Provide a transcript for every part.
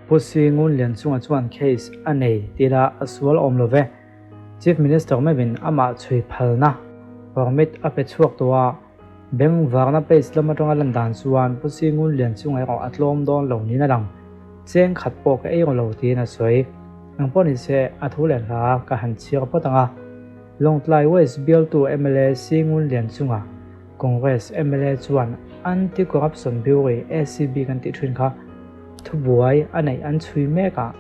Pu Singun Lianchunga chuan case a nei tih lah a sual awm lo ve. Chief Minister meuhin amah chhui phalna permit a pe chhuak tawh a, bengvarna page lam atanga lan dan chuan Pu Singun Lianchunga erawh a tlawm dawn lo niin a lang. Cheng khat pawh ka ei rawh lo tiin a sawi. Eng pawh ni se, a thu leh hla ka han chhiar phawt ang a. Lawngtlai West bialtu mla Singun Lianchunga, Congress mla chuan Anti-Corruption Bureau, ACB, kan tih thin kha thubuai a neih an chhui mek a,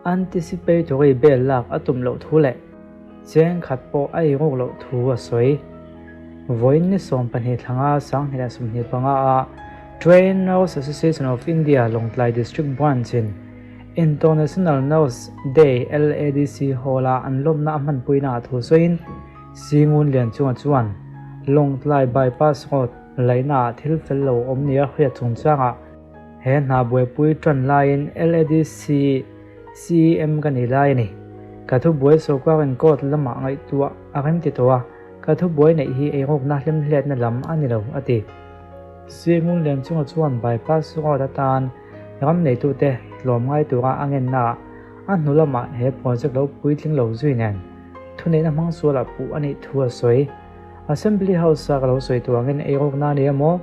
anticipatory bail lak a tum loh thu leh cheng khat pawh a inruk loh thu a sawi. Vawiin ni 12 thlanga 2025 a Trained Nurse Association of India Lawngtlai District Branch-in International Nurse Day LADC Hall-a an lawmna a hmanpuinaah thu sawiin Singun Lianchunga chuan Lawngtlai Bypass Road laihnaah thil fel lo awm nia hriat chungchangah he hna buaipui tan laiin LADC CEM ka ni lai a ni. Ka thubuai sawrkarin court lamah ngaihtuah a remti tawh a, ka thubuai neih hi eirukna hlemhletna lam a ni lo, a ti. Singun Lianchunga chuan Bypass Road atan ram neitute tlawm ngai tura a ngennaah a hnu lamah he project lo puitling lo zui nen thuneihna hmang sualah puh a nih thu a sawi. Assembly House-a ka lo sawi tur angin eirukna a ni emaw,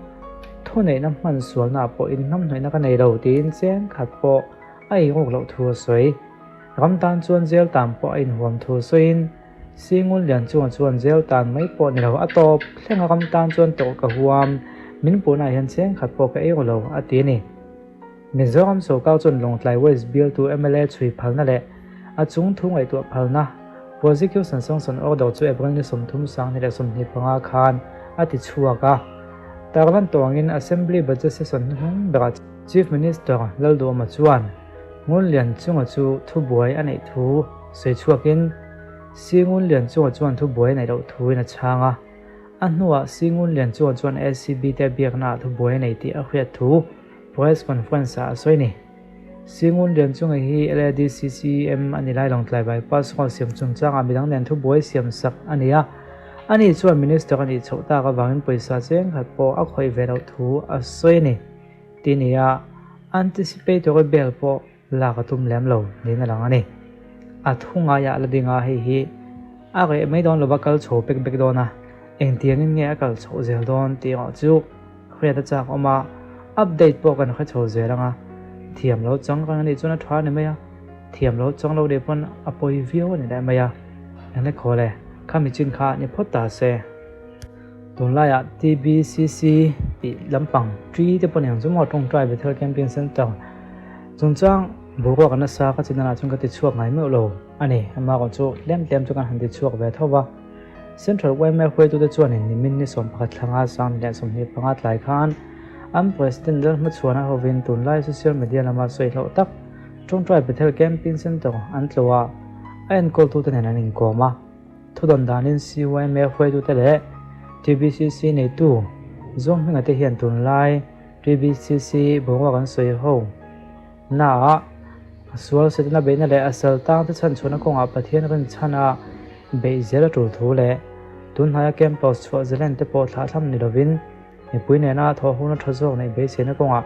thuneihna hman sualnaah pawh inhnamhnawihna ka nei lo tiin cheng khat pawh a eiruk loh thu a sawi. Ram tan chuan jail tan pawh a inhuam thu sawiin Singun Lianchunga chuan jail tan mai pawh ni lo a tawp thlenga ram tan chuan tawrh ka huam, min puhnaah hian cheng khat pawh ka eiru lo a ti a ni. Mizoram sawrkar chuan Lawngtlai West bialtu mla chhui phalna leh a chung thu ngaihtuah phalna Prosecution Sanction Order chu April ni 30 2025 khan a ti chhuak a. Tarlan tawngin Assembly Budget Session hnuhnung berah Chief Minister Lalduhawma chuan Ngunlianchunga chu thubuai a neih thu sawi chhuakin Si Ngunlianchunga chuan thubuai a neih loh thuin a chhang a. A hnuah Si Ngunlianchunga chuan ACB te biaknaah thubuai a nei tih a hriat thu Press Conference ah a sawi a ni. Singun Lianchunga hi LADCCM a ni lai Lawngtlai Bypass Road siam chungchangah midang nen thubuai siam sak a ni a. Ani chuan Minister a nih chhoh tak avangin pawisa cheng khat pawh a khawih ve loh thu a sawi a ni. Ti nia anticipatory bail pawh lak a tum lem lo niin a lang a ni. A thu ngaiah la ding a, hei hi a reh mai dawn lova kal chho bek bek dawn a, engtiangin nge a kal chhoh zel dawn tih erawh chu hriat a chak awm a, update pawh kan hre chho zel ang a, thiam lo chang reng a nih chuan a tha a ni mai a, thiam lo chang lo leh pawn a pawi viau a ni leh mai a, eng le khaw le, khami chin kha ni phawt ta se. Tunlaiah TBCC tih lampang tri te pawh ni ang chu maw Tawngtai Bethel Camping Centre chungchang boruak a nasa ka chin danah chuan ka ti chhuak ngai meuh lo a ni. Amaherawh chu tlem tlem chu kan han ti chhuak ve tho va. Central yma hruaitute chuanin nimin ni 11 thlanga 2025 tlai khan an President Lalhmachhuana hovin tunlai social media lama sawi hlauh tak Tawngtai Bethel Camping Centre an tlawh a, a enkawltute nen an inkawm a. Thudawn danin CYMA hruaitute leh TBCC neitu Zawng te hian tunlai TBCC boruak an sawi ho naah sual setana beihna leh a sal tangte chhanchhuahna kawngah Pathian rinchhana beih zel a tul thu leh tunhnaia campus chhuah zalen te pawh thlahthlam ni lovin mipui nena thawhhona tha zawk neih beiseina kawngah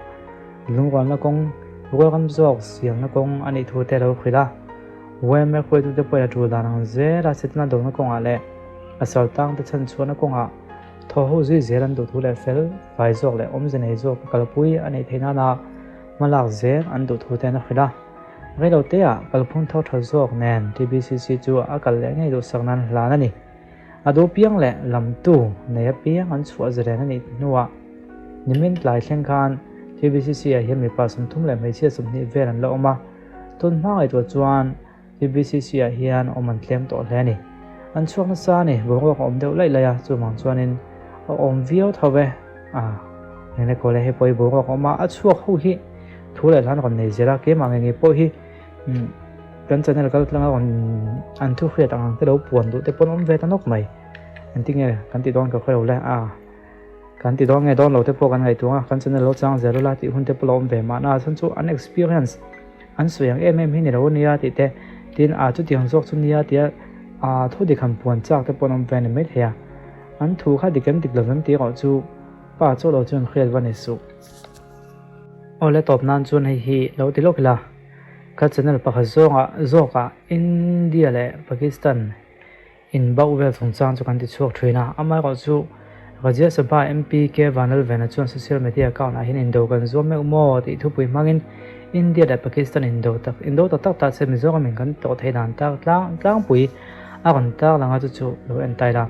lungrualna kawng rualram zawk siamna kawng a nih thu te a lo hrilh a. YMA hruaitute pawhin a tul dan ang zela setana dawhna kawngah leh a saltangte chhanchhuahna kawngah thawhho zui zel an duh thu leh fel fai zawk leh awmze nei zawk a kalpui a neih theih nana hmalak zel an duh thu te an hrilh a. Reiloteah kalphung tho tha zawk nen TBCC chu a kal leh ngei duhsak nan hlan a ni. A duh piang leh lamtu nei apiang an chhuah zalen a nih hnuah nimin tlai thleng khan TBCC ah hian mipa 30 leh hmeichhia 20 vel an la awm a, tun hma ngaihtuah chuan TBCC ah hian awm an tlem tawh hle a ni. An chhuak nasa a ni, boruak a awm deuh laih laih a, chuvang chuanin a awm viau tho ve. A, eng le kaw le, hei pawh hi boruak a awm a, a chhuak ho hi thu leh hlan rawn nei zel a, keimah ngei ngei pawh hi Kan channel kal tlanga rawn an thu hriat ang ang te lo puan duh te pawn awm ve ta nawk mai. Engtinge kan ti dawn ka hre lo le a kan ti dawn nge dawn lo te pawh kan ngaihtuah a kan channel lo chang zel ula tih hun te pawh lo awm ve mahna chhan chu an experience an sawi ang em em hi ni lo ania tih te tin a chutiang zawk chu nia tia a thu dik han puan chak te pawh an awm ve ni maithei a an thu kha dik em dik lo vem tih erawh chu pa chaw lo chuan hriat va ni suh. Awle tawp nan chuan hei hi lo ti lawk ila. Ka channel pakhat zawngah zawkah India leh Pakistan inbauh vel chungchang chu kan ti chhuak thin a, amaherawh chu Rajya Sabha MP K Vanlalvena chuan social media account ah hian indo kan zuam meuh maw tih thupui hmangin India leh Pakistan indo tak indo tak tak ta che Mizoram in kan tawh theih dan tak tlang tlangpui a rawn tarlang a chu chu lo en tai la.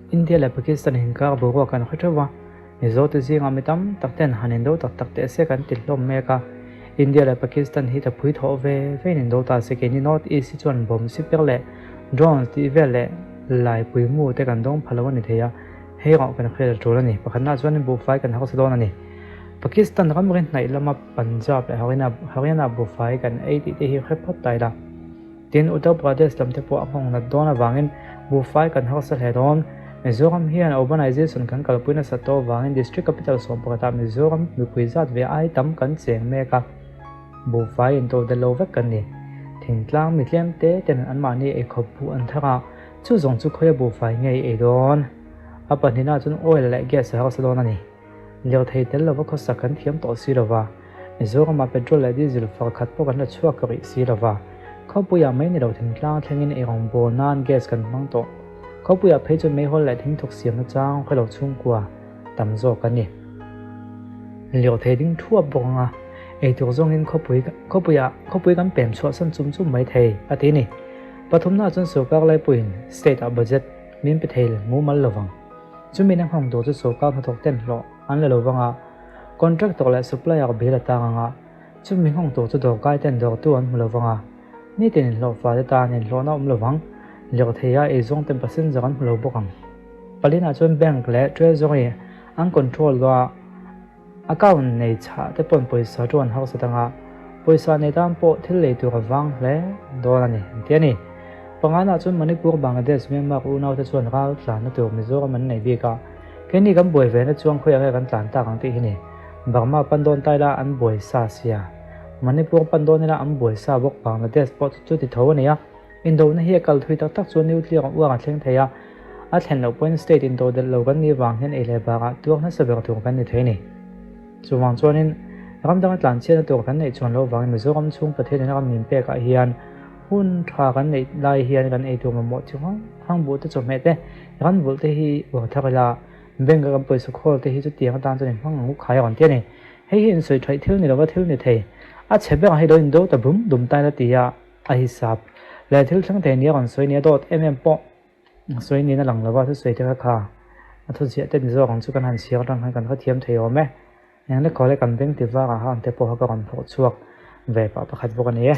India leh Pakistan inkar boruak kan hre theuh a. Mizote zingah mi tam tak ten han indo tak tak teh se kan ti hlawm mek a, India leh Pakistan hi thapui thawh ve vein indo ta se keini North East hi chuan bomb siper leh drones tih vel leh laipui mu te kan dawng pha lo a ni thei a, hei erawh kan hriat a tul a ni. Pakhatnaah chuan buhfai kan hausa dawn a ni. Pakistan ramri hnaih lama Punjab leh Haryana buhfai kan ei tih te hi hre phawt ta ila. Tin, Uttar Pradesh lam te pawh a nghawng nat dawn avangin buhfai kan harsa hle dawn. Mizoram hian urbanization kan kalpui nasat tawh avangin district capital 11 ah Mizoram mipui zat ve ai tam kan cheng mek a, buhfai intodelh lo vek kan ni. Thingtlang mi tlem te ten anmahni eikhawp buh an thar a, chu zawng chu khawia buhfai nge i ei dawn? A pahnihna chuan oil leh gas a harsa dawn a ni. Lirthei tel lova khawsak kan thiam tawh si lova, Mizoramah petrol leh diesel far khat pawh kan la chhuak rih si lova, khawpuiah mai ni lo thingtlang thlengin eirawng bawl nan gas kan hmang tawh. Khawpuiah phei chuan meihawl leh thingthawk siamna chang hre lo chhungkua tam zawk a ni. Lirthei ding thuap bawk anga eitur zawngin khawpui khawpuiah khawpui kan pem chhuahsan chum chum mai thei a ti ni. Pathumnaah chuan sorkar laipuiin state-ah budget min pe thei mumal lovang. Chumi na nghawng tur chu sorkar hnathawk ten hlawh an la lo vang a, contractor leh supplier bill a tang ang a, chumi nghawng tur chu dawrkai ten dawrtu an hmu lo vang a, nitin inhlawh fa te tan inhlawhna awm lo vang, lirthei a eizawng ten passenger an hmu lo bawk ang. Palinah chuan bank leh treasury an control lo a, Account nei chhah te pawn pawisa chu an hausa dang a, pawisa nei tan pawh thil lei tur a vang hle dawn a ni, an ti a ni. Panganah chuan Manipur, Bangladesh, Myanmar unau te chuan ral tlanna tur Mizoram an nei bik a, keini kan buai ve na chuan khawiah nge kan tlan tak ang tih hi ni. Burma pan dawn ta ila an buai sa sia, Manipur pan dawn ila an buai sa bawk, Bangladesh pawh chu chuti tho a ni a. Indona hi a kal thui tak tak chuan nuclear ang uang a thleng thei a, a thlen loh pawhin state intodelh lo kan nih vang hian ei leh bakah tuak nasa ber tur kan ni thei a ni. Chuvang chuanin ram danga tlanchhiatna tur kan neih chuan loh vangin Mizoram chhung Pathian in ram min pekah hian hun tha kan neih lai hian kan ei tur mamawh chi hrang hrang buh te chawhmeh te ran vulh te hi uar thar ila bank a kan pawisa khawl te hi chutiang atan chuan inhmang ang u khai a rawn ti a ni. Hei hi insawi thaih thil ni lova thil ni thei a chhe berah hi lo indo ta bum dum ta ila ti a. A hisap leh thil thleng thei nia rawn sawi nia dawt em em pawh sawi niin a lang lova thusawi te kha kha a thuziah te ni zawk ang chu kan han chhiar atang khan kan hrethiam thei awm e. Eng lek khaw leh kan beng ti varah kha ang te pawh kha ka rawn phawrh chhuak ve pah pakhat bawk a ni e.